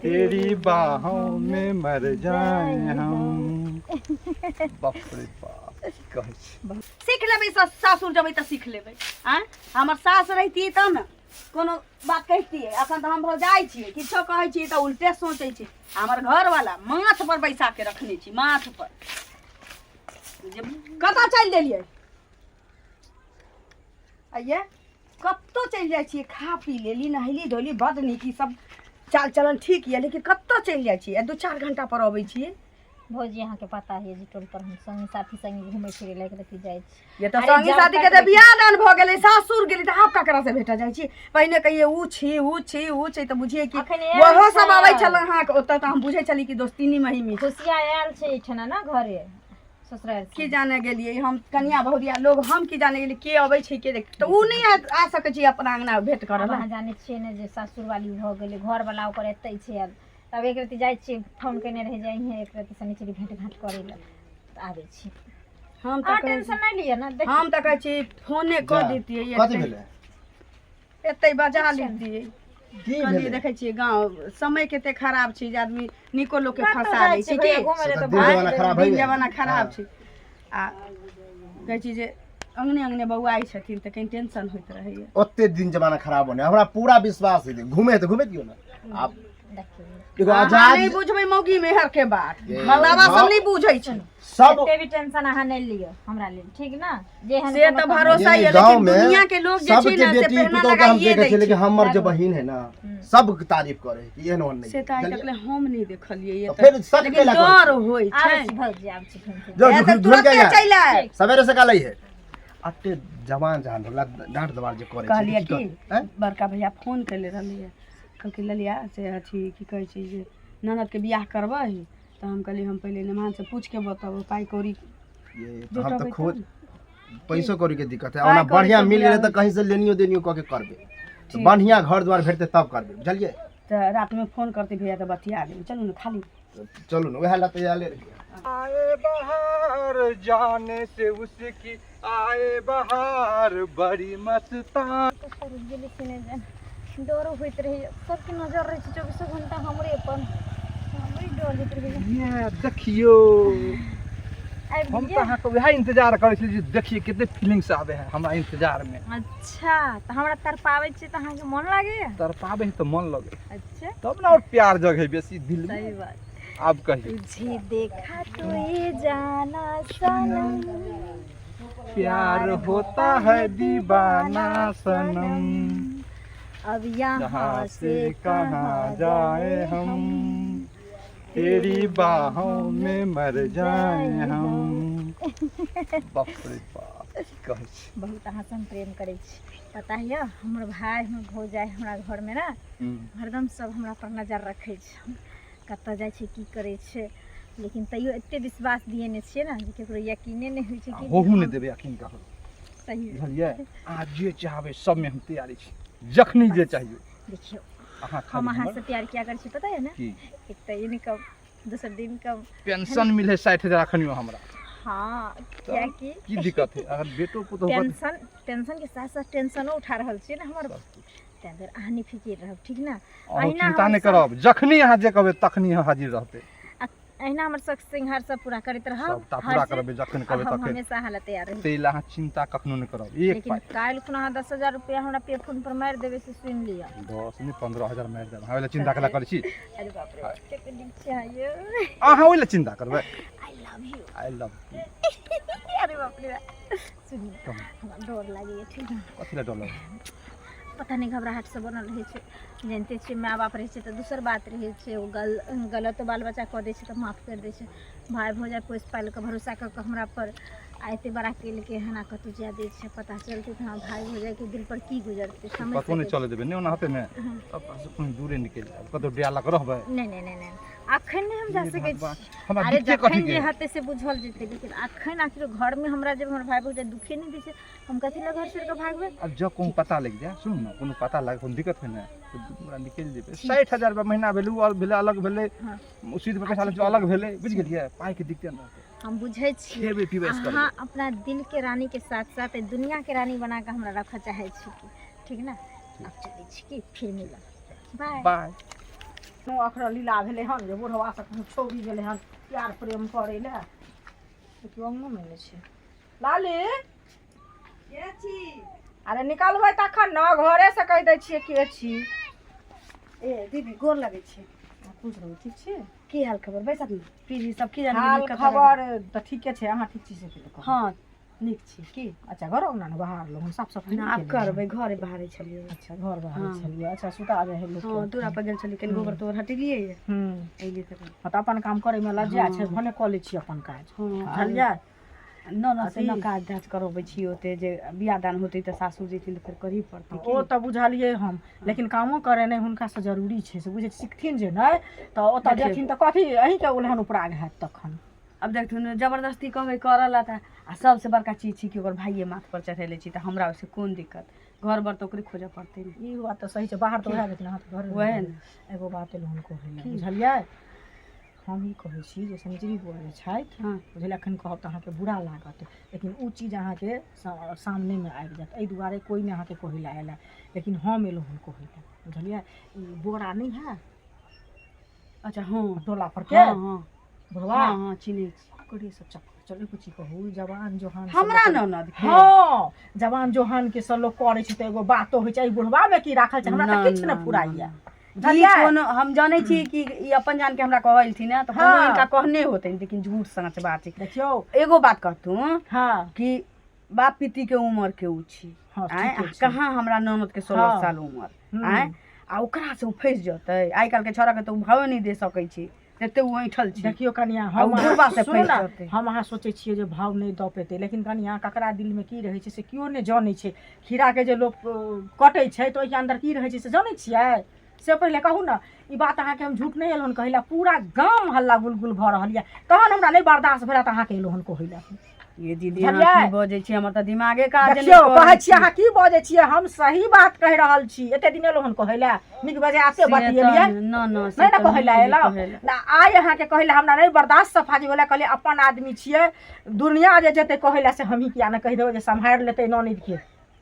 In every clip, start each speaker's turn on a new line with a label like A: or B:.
A: तेरी बाहों में मर जाए हम। बाप रे बाप, की कहै छी।
B: सीख लेबै, सासुर जेबै तऽ सीख लेबै। आँय, हमर सास रहितियै तब ने कोनो बात कहितियै। अखन तऽ हम भौजाइ छियै, किछो कहै छियै तऽ उल्टे सोचै छै। हमर घरवाला माथ पर बैसा के रखने छी, माथ पर। जे कतऽ चलि देलियै आइये? कतौ चलि जाइ छियै, खा पी लेली, नहेली धोली, बड्ड नीक, ई सब चाल चलन ठीक यऽ, लेकिन कतऽ चलि जाइ छियै? 2-4 घंटा पर अबै छियै।
C: भौजी, अहाँके पता है जे टोल पर हम संगी साथी संगे घूमै फिरै लए रति जाइ छी।
B: ये तऽ
C: अरे
B: संगी
C: जब
B: साथी के
C: तक
B: तऽ बियाह दान भऽ गेलै, सासुर गेली तऽ आब ककरा से भेटऽ जाइ छी? पहिने कहिए ऊ छी, ऊ छी, ऊ छी, तऽ बुझिए कि
C: अखन आयल
B: ओहो सब अबै
C: छै।
B: छल अहाँके ओतऽ, तऽ हम बुझै छली कि दोस्तीनी महीमी छै।
C: खुशिया आयल छै एहिठिना ने घरे ससुराल से।
B: की जाने गेलियै हम, कनिया बहुरिया लोग, हम की जाने गेलियै के अबै छै के देख, तऽ ऊ नहि आ सकै छै अपना अंगना भेंट करऽ
C: आब
B: लए।
C: अहाँ जानै छियै ने जे सासुर वाली भऽ गेलै, घर वाला ओकर एतै छै आयल। तब एक रति जाइ छियै, फोन केने रहै जे अइहे एक रति शनिचरी भेंट घाँट करै लए, तऽ आबै छी।
B: हम तऽ
C: अहाँ
B: कहै
C: टेंशन नहि लिअ ने, देखियौ।
B: हम तऽ कहै छी फोने कऽ
D: जा,
B: दितियै।
D: कथी
B: एतै
D: भेलै?
B: एतै बजा लितियै।
D: की
B: कहलियै
D: भेलै?
B: देखै छियै गाँव समय कते खराब छै जे आदमी नीको लोकके
C: कतौ
B: फंसा
C: जाइ
B: दै
C: छै
B: छै
C: भैया
B: की
C: घूमै लए
D: से
C: तऽ
D: तऽ दिन
C: भागि
D: जमाना
C: गेलै।
D: खराब
B: दिन
D: भए
B: जमाना खराब
D: हँ।
B: छै। आ कहै छी जे अंगने अंगने बौआइ छथिन तऽ कनि टेंशन होइत रहैया।
D: ओते दिन जमाना खराब होने हमरा पूरा विश्वास है। घूमे तऽ घूमे दियौ ने आब।
C: देखियौ,
D: एगो
B: अहाँ
D: आजाद
B: नहि बुझबै मौगी मेहर के बात,
D: ये,
B: मलावा सब
D: हाँ।
B: नहि बुझै छै।
D: सब
C: एते भी टेंशन अहाँ नहि लिअ हमरा लेल, ठीक ने? जेहन
B: से
C: कोनो
B: तऽ
C: काम
B: भरोसा
D: ये
B: यऽ,
D: गाँव
B: लेकिन
D: में
B: दुनिया के लोग जे छै
D: सबके
B: ने से
D: बेटी
B: पेहना
D: पुतोह के हम
B: लगाइए
D: देखै
B: दै
D: छियै, लेकिन
B: छै।
D: हमर जे बहिन है ना, सब तारीफ करे है कि एहन ओहन नहीं
B: से तऽ आइ
D: बुझलियै?
B: तक ले हम नहि देखलियै
D: तऽ
B: ये
D: फेर
B: तऽ
D: शक
B: लेकिन
D: केला करै
B: डर
D: छी?
B: होइ
C: आबै
B: छै।
C: छी भौजी, आबै छी घुमि फिर।
D: जो
B: ए तऽ
D: घुर के
B: तुरते
D: आया।
B: चलि आयब।
D: सवेरे सकाल है अते जवान जहान होला, डांट दबार जे करे छै,
B: कहलियै
D: की
B: कि
D: करतै, आँय?
B: बड़का भैया फोन कैले रहलियै, कहलकै ललिया से अथी की कहै छै जे ननदके बियाह करबै, तऽ हम कहलियै हम पहिले नमान से पूछिके बतेबो, पाइ कौड़ी
D: ये तऽ हम तऽ
B: जुटेबै
D: खोज
B: तब ने।
D: पैसो कौड़ी के दिक्कत है।
B: पाइ
D: ओना
B: कौड़ी
D: बढ़िया
B: के
D: मिल
B: बियाह
D: गेलै तऽ
B: होइ।
D: कहीं से लेनियो देनियो कऽ के करबै, तऽ
B: ठीक।
D: बढ़िया घर द्वार भेटतै तब करबै, बुझलियै?
B: तऽ रातिमे फोन करतै भैया तऽ बतिया लेबै। चलू ने खाली।
D: चलू ने, वएह ला तऽ आयले रहियै।
A: आए बहार जाने से उसकी आए बहार बड़ी मस्तान।
C: कतऽ रुकि गेलै से नहि जानि। डरो होइत रहैए, सबके नजर रहै छै चौबीसो घंटा हमरे पर, हमरे डर होइत रहैए।
A: ये देखियो,
C: आबि
A: हम
C: गेलियै?
A: तऽ अहाँके वएह इंतजार करै छली जे देखिए कते फीलिंग्स आबै है हमरा इंतजार में।
C: अच्छा, तऽ हमरा तड़पाबै छियै तऽ अहाँके मन लागैए?
A: तड़पाबै है तऽ मन लगै,
C: अच्छा,
A: तब ने और प्यार जगै बेसी दिल में।
C: सही बात।
A: आब कहियौ।
C: तुझे देखा तो ये जाना सनम,
A: प्यार होता है दीवाना सनम,
C: अब यहाँ
A: यहाँ
C: से
A: से कहाँ जाए हम, तेरी बाहों में मर जाए हम। बाप रे बाप, की कहै छी।
C: बहुत अहाँसँ हम प्रेम करै छी, पता यऽ? हमर भाय, हमर भौजाइ हमरा घरमे ने हरदम सब हमरा पर नजर रखै छै, कतऽ जाइ छै, की करै छै, लेकिन तैयो एते विश्वास दिएने छियै ने जे केकरो यकीने नहि होइ छै कि
A: होहू नहि देबै यकीन ककरो।
C: सही।
A: बुझलियै? अहाँ जे चाहबै सबमे हम तैयारी छी, जखनी जे चाहिए।
C: देखियौ,
A: अहाँ
C: हम
A: खाली
C: अहाँ
A: हमर
C: से प्यार किया करै छी, पता है ने?
A: की?
C: एक तऽ इनकम, दोसर दिन कम
A: पेंशन मिले 60,000 अखनियो हमरा।
C: हाँ, कियाकि
A: की दिक्कत है अगर बेटो पुतोह पर?
C: टेंशन, टेंशन के साथ साथ टेंशनो उठा रहल छियै ने हमर, ताहि दुआरे अहाँ नहि फिकिर रहब, ठीक ने?
A: अहूँ
C: अहिना
A: चिंता
C: हमर
A: नहि करब, जखनी अहाँ जे कहबै तखनी अहाँ हाजिर रहतै।
C: अहिना हमर शौक श्रृंगार सब पूरा करैत रहब,
A: सबटा
C: हर
A: पूरा
C: चीज,
A: करबै, जखन
C: आ
A: कहबै
C: हम
A: तखन।
C: हमेशा अहाँ लए तैयार रहै।
A: ताहि लए अहाँ चिंता कखनो नहि करब एक
C: लेकिन
A: पाइ।
C: काल्हि खुना अहाँ 10,000 रुपया हमरा पे फोन पर मारि देबै से सुनि लिअ।
A: 10 नहि, 15,000 मारि देब, अहाँ ओहि लए चिंता केला करै छी?
C: अरे बाप रे, कते नीक छै अहाँ यौ।
A: अहाँ ओहि लए चिंता करबै?
C: I love you.
A: I love you.
C: अरे बाप रे, सुनू, हमरा डर लागैए, ठीक ने?
A: कथी लए डर लगै?
C: पता नहि, घबराहट से बनल रहै छै। जानिते छियै, माय बाप रहै छै तऽ दोसर बात रहै छै, ओ गलत बाल बच्चा कऽ दै छै तऽ माफ करि दै छै। भाय भौजाइ पोसि पालि कऽ भरोसा कऽ कऽ हमरा पर आ एते बड़ा केलकै हन, आ कतहु जाय दै छै? पता चलतै तऽ हमरा भाय भौजाइके दिल पर की गुजरतै, समझ
A: कतहु नहि
C: सकै छी?
A: चलै देबै, नहि ओना हेतै ने। तब से कहीं दूरे निकलि जायब, कतहु डेरा लऽ कऽ रहबै।
C: नहि नहि नहि नहि, अखन नहि हम जा
A: हे
C: सकै
A: भगवान,
C: छी।
A: हमरा
C: अरे
A: दिक्कते कथी
C: जखन
A: के?
C: जे हेतै से बुझल जेतै, लेकिन अखन आखिर घरमे हमरा जब हमर भाय भौजाइ दुखे नहि दै छै, हम कथी लए घर छोड़ि कऽ भागबै?
A: आब जँ कहूँ पता लागि जाय, सुनू ने, कोनो पता लागि कोनो दिक्कत होइ ने तऽ दुनू गोरा निकलि जेबै। 60,000 रुपया महीना भेलै, ओ भेलै अलग भेलै।
C: हाँ।
A: सूद पर पैसा लै छै, अलग भेलै, बुझि गेलियै? पाइके दिक्कत नहि रहतै।
C: हम बुझै छी।
A: खेबै पीबै ऐश
C: अहाँ
A: करबै।
C: अपना दिल के रानी के साथ साथ एहि दुनिया के रानी बना कऽ हमरा रखऽ चाहै छी की, ठीक ने? आब चलै छी की, फिर मिलब, बाय।
A: बाय।
E: नो अखरा लीला भेलै हन जे बुढ़वा से कहूँ छौड़ी गेलै हन प्यार प्रेम करै लए। देखियौ, अङ्गनो नहि छै। लाली
B: के छी?
E: अरे निकलबै तखन ने, घरे से कहि दै छियै के छी।
B: ए दीदी, गोर लगै छी।
E: खुश रहू, ठीक छी?
B: की हाल खबर? बैसक ने पीढ़ी सब की जाने।
E: हाल खबर तऽ ठीके छै, अहाँ ठीक छी से पहिले कहू।
B: हँ, नीक छी की।
E: अच्छा, घर अङ्गना ने बाहर लो, हम साफ सफाइ
B: ना,
E: नहि
B: आब
E: केलियै।
B: करबै, घरे बाहरे छलियै।
E: अच्छा, घर बाहर
B: हँ।
E: छलियै। अच्छा, सुता जाइ है लोक।
B: हँ, दूरा पर गेल छलियै, कनि गोबर तोबर हटेलियै, एलियै तऽ
E: हँ, तऽ अपन काम करैमे लज्जा छै, भने कऽ लै छी अपन काज।
B: हँ।
E: बुझलियै?
B: न न से न।
E: अथी-
B: काज धाज करबै छी ओते जे बियाह दान होतै तऽ सासुर जेथिन तऽ फेर करही पड़तै की?
E: ओ तऽ बुझलियै हम, लेकिन कामो करेनाइ हुनकासँ जरूरी छै, से बुझै छी। सिखथिन जे नहि तऽ ओतऽ
B: देखियौ।
E: जेथिन तऽ कथी अहीँके उलहन उपराग हैत तखन।
B: आब देखथुन, जबरदस्ती कहबै करऽ ला तऽ आ सबसँ बड़का चीज छै कि ओकर भाइये माथ पर चढ़ेले छी, तऽ हमरा ओहिसँ कोन दिक्कत? घर बर तऽ ओकरे खोजऽ पड़तै ने।
E: ई बात तऽ सही छै, बाहर तऽ उएह जेथिन, अहाँ तऽ घरे।
B: उएह ने।
E: एगो बात एलहुँ हुनको कहै लए, बुझलियै? हम ई कहै छी जे शनिचरी बुआ जे छथि, बुझलियै, एखन कहब तऽ अहाँके बुरा लागत, लेकिन ओ चीज अहाँके सामनेमे आबि जायत। एहि दुआरे कोइ नहि अहाँके कहै लए आयल हए, लेकिन हम एलहुँ हन कहै लए, बुझलियै? ई बोरा नहि है?
B: अच्छा, हँ।
E: टोला पर के
B: हँ हँ
E: बुढ़वा।
B: हँ हँ, चिन्है छी।
E: ओकरे सब चक्कर चल। एगो चीज कहू, जवान जोहान सब
B: हमरा
E: लोक-
B: ननद के?
E: हँ, जवान जोहान के सब लोक करै छै तऽ एगो बातो होइ छै। एहि बुढ़वा मे की राखल छै? हमरा
B: ना,
E: तऽ किछु
B: ना,
E: नहि फुराइया।
B: ना। ई
E: बुझलियै?
B: कोनो हम जानै छी कि ई अपन जान के हमरा कहलथिन हँ, तऽ कोनो हिनका कहने होतनि, लेकिन झूठ साँच बात छै।
E: देखियौ।
B: एगो बात कहतू कि बाप पिती के उमर के उ छी। आँय,
E: ठीके छै।
B: कहाँ हमरा ननद के 16 साल उमर। आँय, आ ओकरा से उ फँसि जेतै? आइ काल्हि के छौड़ा के तऽ उ भावे नहि दे सकै छै, जते उ ऐंठल छै।
E: देखियौ कनिया,
B: आ
E: हम
B: उ बुढ़बा से
E: सुनू
B: फँसि
E: ने,
B: जेतै।
E: हम अहाँ सोचै छियै जे भाव नहि दऽ पेतै, लेकिन कनिया, ककरा दिलमे की रहै छै से केओ नहि जानै छै। खीराके जे लोक कटै छै तऽ ओहिके अन्दर की रहै छै से जानै छियै? से पहिले कहू ने। ई बात अहाँके हम झूठ नहि एलहुँ हन कहै लए, पूरा गाम हल्ला गुलगुल भऽ रहल यऽ, तहन हमरा नहि बर्दाश्त भेल तऽ अहाँके एलहुँ हन कहै लए।
B: ये दीदी,
E: बुझलियै?
B: अहाँ की बजै छी? हमर तऽ दिमागे काज नहि
E: देखियौ,
B: करै
E: कहै छी
B: छै।
E: अहाँ की बजै छियै? हम सही बात कहि रहल छी। एते दिन एलहुँ हन कहै लए? नीक बजाय एते
B: से
E: बतियेलियै
B: तऽ न न, से
E: नहि ने
B: तऽ
E: कहै लए
B: नहि
E: एलहुँ
B: कहै लए।
E: ना। आइ अहाँके कहै लए हमरा नहि बर्दाश्त सफाजी भेलै, कहलियै अपन आदमी छियै, दुनिया जे जेतै कहै लए से हमही किया नहि कहि देबै जे सम्हारि लेतै ननदिके,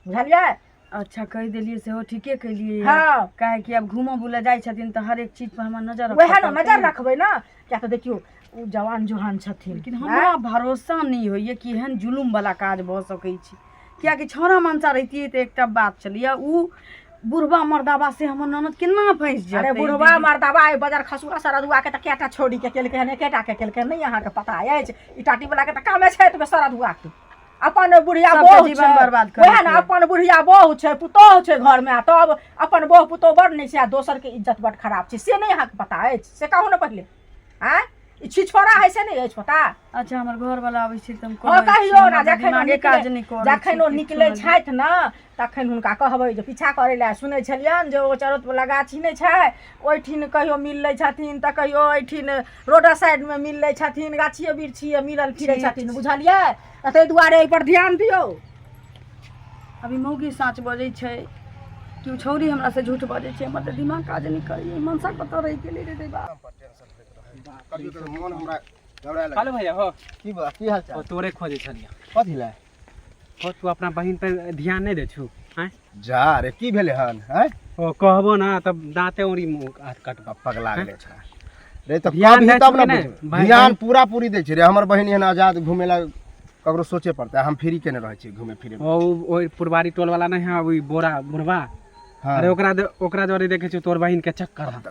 E: बुझलियै?
B: अच्छा, कहि देलियै सेहो ठीके केलियै। काहे कि आब घूमऽ बुलऽ जाइ छथिन तऽ हरेक चीज पर हमरा नजर रखऽ
E: वएह ने
B: पड़तै।
E: नजर रखबै ने, किया तऽ देखियौ, ओ जवान जोहान छथिन।
B: लेकिन हमरा भरोसा नहि होइए कि एहन जुलुम वाला काज भऽ सकै छै, कियाकि छौड़ा मनसा रहितियै तऽ एकटा बात छलैए, उ बुढ़बा मर्दाबा से हमर ननद केना फँसि जेतै?
E: अरे बुढ़वा मर्दाबा, एहि बजर खसुआ सरदुआ के तऽ कएटा छौड़ी के केलकै हन, एकेटा के केलकै हन? नहि अहाँके पता अछि? ई टाटी वाला के तऽ कामे छै एतबे सरदुआ के। अपन बुढ़िया
B: सबके
E: बहु
B: जीवन
E: छै,
B: बर्बाद करै
E: वएह ने।
B: छै।
E: अपन बुढ़िया बहु छै, पुतोह छै घरमे, आ तब अपन बहु पुतोह बड़ नहि छै आ दोसरके इज्जत बड़ खराब छै, से नहि अहाँके पता अछि? से कहू ने पहिले। आँय, ई छिछोरा है से नहि अछि पता?
B: अच्छा, हमर घर वाला आबै छै तऽ हम
E: हँ,
B: कहै छी,
E: कहियौ ने।
B: हमर तऽ
E: जखन ओ
B: दिमागे काज नहि करै छै,
E: जखन ओ
B: किछु
E: निकलै
B: नहि।
E: छथि ने तखन हुनका कहबै जे पीछा करै लए। सुनै छलियनि जे ओ चरौत वला गाछी नहि छै, ओहिठिन कहियो मिल लै छथिन तऽ कहियो एहिठिन रोड साइडमे मिल लै छथिन, गाछिए बिरछिए मिलल फिरै
B: ठीक
E: छथिन, बुझलियै? तऽ ताहि दुआरे एहिपर ध्यान दियौ।
B: अभी मौगी साँच बजै छै कि उ छौड़ी हमरा से झूठ बजै छै? हमर तऽ दिमाग काज नहि करैए। मनसा कतऽ रहि गेलै रे दैबा?
D: कभी कभी मोन हमरा घबराए
F: हेलो
D: लगै।
F: भैया हो।
D: की बा, की हाल
F: ओ
D: चाल?
F: तोरे खोजै छलियै।
D: कथी लए?
F: हो, तू अपना बहिन पर ध्यान नहि दै छु? आँय?
D: जा रे, की भेलै हन? आँय?
F: ओ कहबो ना तब दाँते उड़ी मुँह हाथ कटबो।
D: अब पगला गेलै छै रे तऽ
F: ध्यान
D: कहबही
F: दै
D: तब
F: छौ
D: ने
F: कि नहि?
D: बुझबै।
F: भाइ-
D: ध्यान पूरा पूरी दै छै रे। हमर बहिन एहन आजाद घुमे ला ककरो सोचे पड़तै? हम फ्री केने रहै छी घुमे फिरे मे।
F: ओ ओहि पुरबारी टोल वाला नहीं है, ओहि बोरा बुढ़वा। अरे ओकरा जरे देखै छियौ तोर बहिन के चक्कर है।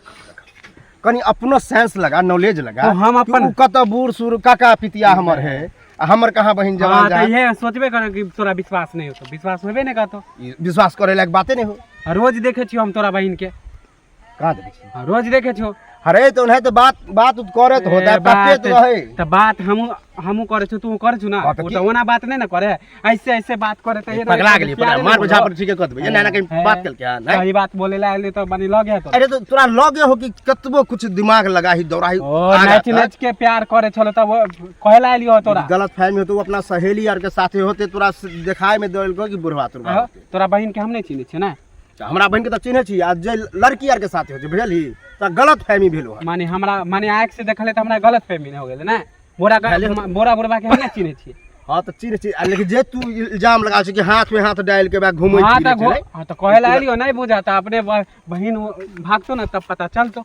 D: कनि अपनो सेंस लगा, नॉलेज लगा।
F: तो हम
D: कि
F: अपन
D: उ कतऽ बूढ़ सूढ़ काका पितिया हमर है आ हमर कहाँ बहिन जवान
F: तऽ
D: जहान।
F: इहे सोचबे करे कि तोरा विश्वास नहीं होतो, विश्वास होबे नहीं करतो।
D: ई विश्वास करे लायक बाते नहीं हो।
F: आ रोज देखे छियो हम तोरा बहिन के।
D: कहाँ देखै छी?
F: हाँ, रोज देखे छियो।
D: अरे तऽ ओनाहिते बात बात उत करत होता
F: ए,
D: तते
F: बात
D: रहे।
F: तऽ बात हमहूँ हमहूँ करै छी, तू करै छु ना।
D: हाँ, तऽ
F: ओ
D: की-
F: तऽ ओना बात नहीं ना करे, ऐसे ऐसे बात करे तऽ ये
D: पगला गेलियै, पगला मार बुझा पर ठीके कह देबै। ये नाना कहीं बात केलकै हन, नहि?
F: सही बात बोले ला आइले तऽ बनी लगे तो।
D: अरे तो तोरा लगे हो कि कतबो कुछ दिमाग लगाही दौड़ाही
F: ओ
D: आगा
F: नाच
D: तक।
F: नाच के प्यार करे छलो तब कहे ला आइलियो तोरा।
D: गलत फहमी होते, अपना सहेली आर के साथे होते, तोरा देखाय में देलको कि बुढ़वा तुरवा
F: आहो,
D: होते।
F: तोरा बहिन के हम नहीं चिन्है छियै ना।
D: तऽ हमरा बहिन के तऽ चिन्है छी, आ जे लड़की आर के साथे होते, बुझलही, तऽ गलत फहमी भेलो हन।
F: माने हमरा माने आँख से देखले तऽ हमरा गलत फहमी हो गेलै ना? बोरा
D: भेले होतै।
F: बोरा बुढ़वा के हम नहीं चिन्है छियै।
D: हाँ तऽ चिन्है छी, आ लेकिन जे तू इल्जाम लगा छै कि हाथ में हाथ डालि के बा घूमै
F: हाँ
D: फिरै
F: तऽ
D: छलै।
F: हाँ तऽ कहे ला आइलियो नहीं बुझा तऽ अपने बहिन भागतो ना तब पता चलतो।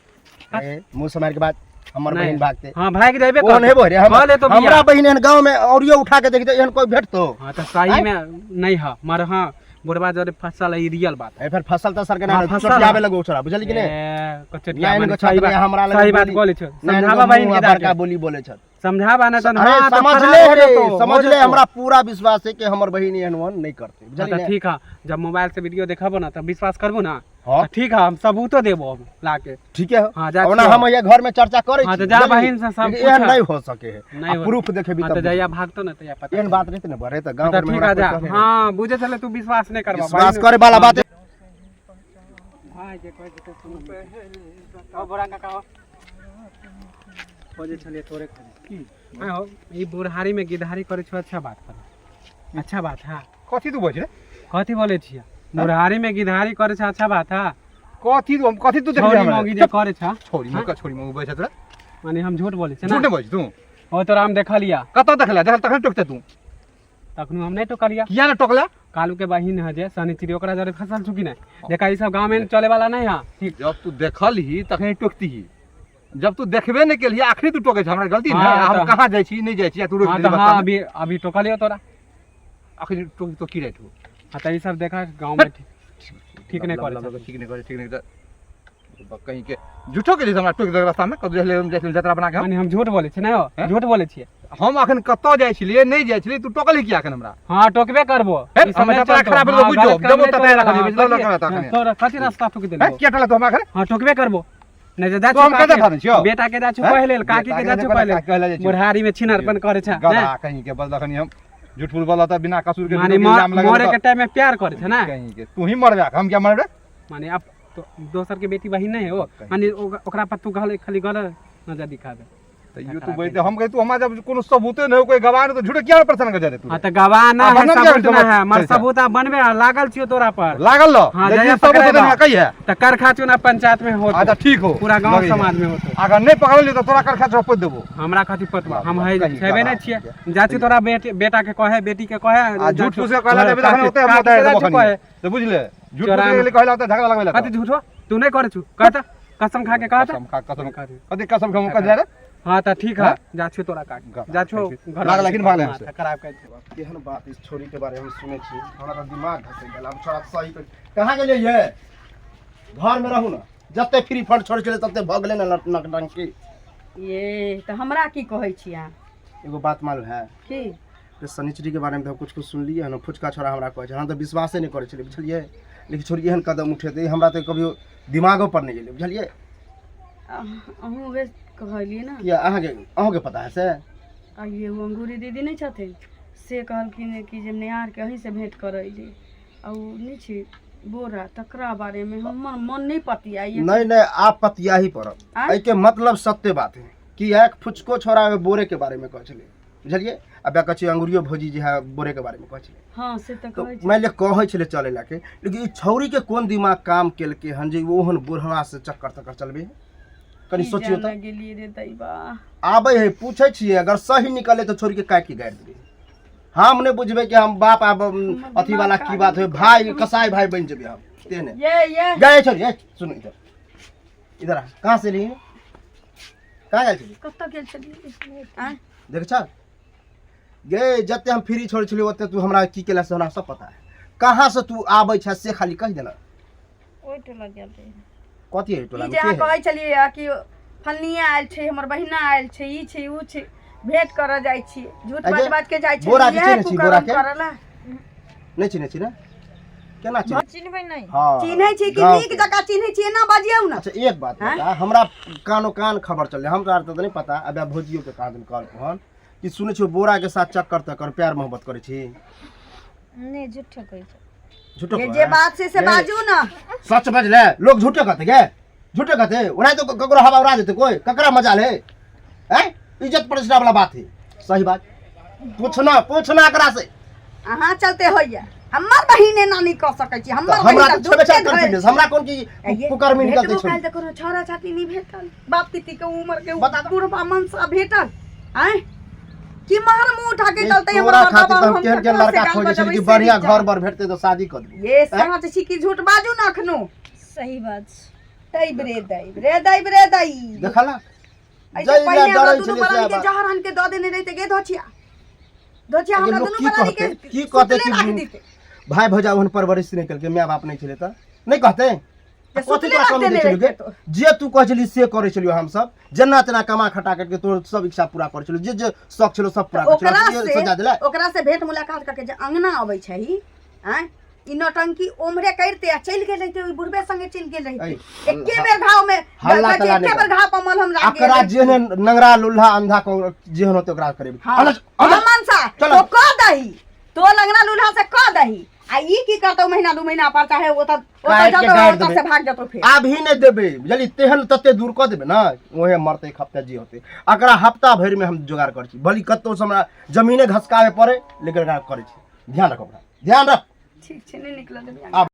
D: ए, मुंह समार के बाद हमर
F: नहीं।
D: बहिन भागते
F: हाँ भाग जाबे
D: ओहन हेबो रे हम
F: कह ले तो
D: हमरा
F: बियाह।
D: बहिन एहन गांव में औरियो उठा के देखते एहन कोई भेटतो।
F: हाँ तो सही में नहीं है मर। हाँ बुढ़वा जरे फसल है, ई रियल बात है।
D: ए फिर फसल त सर के ना
F: हाँ, फसल
D: चोटियाबे लगो छोरा, बुझली कि नहीं?
F: ए, कचटिया
D: नाइन
F: माने
D: गो
F: सही
D: छात्र
F: बात
D: हमरा लगे
F: सही बात
D: बोली-
F: बोले छो।
D: नाइन गो
F: समझावा बहिन
D: मुँह
F: के
D: आ बड़का
F: जाके
D: बोली बोले छत।
F: समझावा ना तन।
D: अरे
F: हाँ, तो
D: समझ
F: खराब
D: ले
F: हो
D: रे,
F: जतो, हो
D: समझ ले,
F: जतो।
D: हमरा पूरा विश्वास है कि हमर बहिन एहन ओहन नहीं करते,
F: हाँ,
D: बुझली
F: तो
D: ने?
F: ठीक है, जब मोबाइल से वीडियो देखबो ना तब विश्वास करबो ना?
D: हाँ।
F: तो ठीक है, हम सबूतो देबो हम लाके।
D: ठीक है।
F: हाँ, जा
D: ओना
F: छियो।
D: हम ये घर में चर्चा करै
F: हाँ,
D: छी,
F: तो जा
D: बुझली?
F: बहिन से सब
D: लेकिन एहन
F: पूछा।
D: नहीं हो सके है।
F: नहीं
D: आ
F: हो-
D: प्रूफ देखेबी
F: हाँ, तो
D: तब
F: जहिया भागतो ना तहिया पता
D: एहन
F: चलत।
D: बात रहते ने बरे त गांव
F: तो
D: घर में
F: ठीक
D: हमरा
F: है जा।
D: कोई कहने
F: हाँ बुझे चले तू विश्वास नहीं करबा।
D: विश्वास करे वाला बात।
F: हाँ, जे कहै छै से सुनू। आओ बोरा काका आओ। खोजे छलियै तोरे खोजे। हाँ हो, ई बुढ़ारी में गिधारी करै छौ, अच्छा बात करे, अच्छा बात है?
A: कथी तू बोल रे?
F: कथी बोले छियै? बुढ़ारी में गिधारी करे छै, अच्छा बात है?
A: कथी तू हम कथी तू देखली
F: छौरी
A: हमरा?
F: मौगी जे करे छै।
A: छोरी मौका छोरी मौगी बोलै छै तोरा?
F: माने हम झूठ बोले छियै
A: झूठ
F: ना?
A: नहि बोलै छी तू।
F: ओ तोरा हम देखलिया।
A: कतऽ देखला? देखल तखन टोकते तू।
F: तखनो हम नहीं टोकलिया।
A: किया ने टोकला?
F: कालू के बहिन है जे शनिचरी, ओकरा जरे फसल छू कि नहीं देखा, ई सब गांव में चले वाला नहीं है, ठीक?
A: जब तू देखलही तखन टोकती, जब तू देखबे नहि केलही आखिरी तू टोकै छ, हमरा गलती
F: हाँ,
A: नहि। हम
F: तऽ-
A: कहाँ जाइ छी नहि जाइ छी आ तू रोकि
F: हाँ
A: देली
F: तो हाँ
A: बस्ता में।
F: अभी अभी टोकलियो तोरा।
A: आखिरी टोक तो की राइट हो?
F: हाँ तो ई सब देखा गांव में ठीक ठीक नहीं करे छै।
A: ठीक नहीं करे, ठीक नहीं करे। कहीं के झूठो के लिए हमरा टोकि देलक रास्ता में, कतौ जाइ छलियै, हम जाइ छलियै जतरा बना के हम।
F: माने हम झूठ बोले छियै ना हो?
A: हैं?
F: झूठ बोले छियै?
A: हम अखन कतऽ जाइ छलियै नहि जाइ छलियै, तू टोकली किया अखन हमरा?
F: हाँ टोकबे करबो।
A: हे,
F: ई सब
A: हमर
F: नहि
A: जतरा
F: चलतौ।
A: खराब भेल
F: हाँ,
A: बुझि जो,
F: गलत काम
A: देबो
F: नहि
A: ततै
F: चलतौ।
A: रखलियै,
F: हाँ,
A: बुझलो
F: कथी-
A: लगा तखने।
F: हाँ, तोरा कथी रास्ता टोकि
A: हैं
F: देलको?
A: किया टोकला तू हमरा अखन?
F: हाँ टोकबे करबो, नहीं तो जा
A: तो हम कतऽ थाने छियौ?
F: बेटा के जा छु
A: हैं?
F: कहे लेल, काकी के जा छु
A: बेटा
F: कहे
A: के कहले
F: लेल,
A: जाइ छियौ।
F: बुढ़ारी में छिनरपन करे छै
A: गधा
F: ने?
A: कहीं के बदल अखन हम झूठ फूल बोलता बिना कसूर के
F: माने
A: झूठो के इल्जाम
F: मरे
A: लगेलक।
F: के टाइम में प्यार करे छै ना?
A: कहीं के तू ही मरबे, हम क्या मरबे?
F: माने अब तो दोसर के बेटी बहिन नहीं हो,
A: कहीं।
F: माने ओकरा पर तू गलत खाली गलत नजर दिखाबे।
A: तैयो तू बोलते हम कहे तू हमरा जब कोनो सबूते नहीं हो, कोई गवाह नहीं तो झूठे किया परेशान कर जाते तू?
F: हाँ तो गवाह ना
A: आ,
F: है,
A: बनल किया
F: सबूत ना
A: भेल
F: है, मर
A: चल, चल।
F: सबूत आ बनबे आ, लागल छियो तोरा पर।
A: लागल ल।
F: हाँ,
A: लेकिन
F: जहिया
A: सबूत
F: पकड़ेबा।
A: नहीं कही है।
F: त करखा चुना पंचायत में होतो।
A: अच्छा ठीक हो,
F: पूरा गांव
A: लगै है।
F: समाज में होतो।
A: अगर नहीं पकड़ल तो तोरा करखा चौपट देबो।
F: हमरा खातिर पतवा हम है
A: कहीं
F: छेबे
A: गवाह
F: नहीं छियै, जाची तोरा बेटी बेटा के कहे, बेटी के कहे।
A: आ झूठ फूस के कहला देबे तखन ओते हम
F: काकी
A: बताए
F: के
A: देबो
F: जाचू
A: खनी।
F: कहे।
A: तो बुझले झूठ
F: चोरा
A: फूस के कहला त झगड़ा लगबे
F: कथी
A: लगता।
F: झूठ हो? तू नहीं करे छु, कहता कसम खा के कहता।
A: कसम खा, कसम कथी कसम खा कह रे?
F: हाँ तो ठीक है,
A: हाँ?
F: जाछू तोरा काकी
A: गधा,
F: जाछू
A: ठीक।
F: घर
A: लागल लेकिन भागले हमसे।
F: माथा खराब कर छै।
D: केहन बात इस छोरी के बारे में सुनै छी, हमरा तऽ दिमाग घसि गेल। आब छोड़ा सही पे कहाँ गेलियै ये? घर में रहू ना, जते फ्री फंड छोड़ै छलै तते भऽ गेलै ने नटंकी।
B: ये तऽ हमरा की कहै छी अहाँ?
D: एगो बात मालूम है?
B: की?
D: जे शनिचरी के बारे में तऽ हम कुछ कुछ सुनलियै हन। फुचका छोड़ा हमरा कहै छै, हम तऽ विश्वासे नहि करै छलियै, बुझलियै? लेकिन छोरी एहन कदम उठेतै हमरा तऽ कभियो दिमागो पर नहि गेलै, बुझलियै?
B: अहूँ उहे कहलियै ने।
D: किया, अहाँके अहूँके पता है से?
B: आ ये ओ अंगूरी दीदी नहि छथिन, से कहलखिन कि जे नेहारके अहीँसँ भेँट करै जे आ ओ नहि छै बोरा, तकरा बारेमे हमर मन नहि पतियाइए।
D: नहीं नहीं, आप पतिया ही पड़ब।
B: आँय?
D: एहिके मतलब सत्य बात है कि एक फुचको छोड़ा बोरे के बारे में कहै छलै, बुझलियै? आ कहै छै अंगुरियो भौजी जे है बोरे के बारे में कहै छलै।
B: हँ से तऽ
D: तऽ
B: कहै छै।
D: मानि लिअ कहै छलै चलै लए के, लेकिन ई छौरी के कोन दिमाग काम केलकै हन जे ओहन बुढ़वा से चक्कर तक्कर चलबे? कनि
B: की
D: सोचियौ तऽ।
B: जाने गेलियै रे दैबा।
D: आबै है, पूछै छियै, अगर सही निकले तऽ छोरी के काटि के गाड़ि देबै। हम नहि बुझबै कि हम बाप आब अथी वाला की बात होइ, भाई कसाई भाई बनि जेबै हम तेहने।
B: ये ये
D: गए छोरी, ए सुन, इधर इधर आ। कहाँ से ली, कहाँ गेल छली?
B: कतऽ गेल छलियै आँय?
D: देख छ गे, जते हम फ्री छोड़ै छलियै ओते तू हमरा की केला से हमरा सब पता है। कहाँ से तू आबै छ से खाली कहि देना।
C: ओहि टोला गेल रही।
D: कथी है टोला
B: ई
D: में
B: जे
D: के
B: अहाँ
D: है?
B: कहै छलियै कि फलनिया आयल छै, हमर बहिना आयल छै, ई छै ऊ छै, भेंट करऽ जाइ छी, झूठ
D: अगे,
B: बाज बाज के जाइ छी।
D: बोरा के
B: इएह
D: चिन्है छी, बोरा
B: कुकर्म
D: के?
B: करला।
D: नहि चिन्है छी ने? केना चिन्है?
C: चिन्हबै नहि।
D: हाँ
B: चिन्है छी कि
D: गाँव
B: नीक
D: के।
B: जकाँ चिन्है छी, एना बजियौ ने।
D: अच्छा एक बात
B: हाँ?
D: बता, हमरा कानो कान खबर चललै, हमरा आर तऽ नहि पता। अब भौजियो के कहाँ दिन कहलको हन कि सुनै छियौ बोरा के साथ चक्कर तक्कर प्यार मोहब्बत करै छी।
C: नहि, झूठो कहै छै।
D: झूठो
B: जे
D: कहै?
B: जे बात छै से
D: ये।
B: बाजू ने।
D: सच बजले, लोग झूठे कहते गे, झूठे कहते ओना तो ककरो हवा उड़ा देते कोई, ककरा मजा ले हैं? इज्जत प्रतिष्ठा वाला बात है। सही बात पूछना, पूछना एकरा से।
B: अहाँ चलते होइया हमर बहिन एना नहि कऽ सकै छी।
D: तऽ
B: हमर
D: हमरा
B: बहिन
D: तऽ छेबे चार कॉन्फिडेंस, हमरा कोन की कुकर्मी निकलते
B: भेटबो
D: छोड़ी।
B: काल्हि तऽ कोनो छौड़ा छाती नहि भेटल, बाप पिती के उमर के
D: बता दो।
B: बुढ़बा मनसा भेटल आँय कि मार मुंह उठा के
D: ये
B: चलते हमर
D: तोरा
B: मर्दा
D: खातिर
B: बाप
D: तऽ हम केहन केहन
B: ककरा से
D: लड़का
B: गाल
D: खोजै छली
B: बजबै
D: कि
B: से
D: बढ़िया
B: नहि
D: घर बर भेटतै तऽ शादी कऽ देबै।
B: ये साँच छी कि झूठ बाजू ने अखनो।
C: सही बात छै।
B: दैब रे दैब रे दैब रे दै।
D: देखला
B: ऐसे
D: जै
B: पहिने
D: ला
B: हमरा
D: डरै
B: दुनू
D: छलियै
B: प्राणी
D: से
B: के जहर आन के दऽ देने रहिते गे धोछिया, धोछिया
D: लेकिन
B: हमरा
D: लोक
B: दुनू
D: की
B: प्राणी के
D: कहतै, की कहतै
B: सुतले
D: कि
B: राखि दिते।
D: भाइ भौजाइ ओहन परवरिश नहि केलकै, माय बाप नहि छलै तऽ नहि कहतै?
B: जे
D: कथी
B: सुतले
D: तोरा
B: राखि
D: कमी
B: देने
D: दै छलियौ गे?
B: रहिते तो।
D: जे तू कहै छली से करै छलियौ हमसब, जेना तेना कमा खटा करके तोर सब इच्छा पूरा करै छलियौ, जे जे शौक छलौ सब पूरा करै
B: ओकरा
D: छलियौ,
B: से
D: सजा देलै।
B: ओकरा से भेंट मुलाकात करके जे अंगना अबै छै, आँय, ई नौटंकी ओम्हरे करिते आ चलि गेल रहिते, ओहि बुढ़बे संगे चलि गेल रहिते।
D: ऐ,
B: एके बेर घाव में
D: हल्ला तल्ला
B: एके
D: नहि
B: बेर घाव पर मलहम लागि गेल
D: एकरा
B: रहिते।
D: जेहन नंगरा लुल्हा अंधा को जेहन होते ओकरा करेबै।
B: हाँ।
D: अलग अलग
B: हाँ, मनसा
D: चलो।
B: तो कह दही, तो लंगड़ा लूल्हा से कह दही, आ ई की करतौ महीना दू महीना पर चाहे ओतऽ ओतऽ
D: काटि के
B: जतौ
D: गाड़ि
B: ओतऽ से
D: देबै।
B: भाग जतौ फेर।
D: आब ही नहि देबै बुझलियै, तेहन तते दूर कऽ देबै ने ओहे मरतै खपतै जे होतै। एकरा हफ्ता भरिमे हम जोगाड़ करै छी, भली कतहु से हमरा जमीने घसकाबे पड़े, लेकिन एकरा करै छी। ध्यान रख, ओकरा ध्यान रख।
B: ठीक छै, नहि निकलऽ देबै।
D: आब।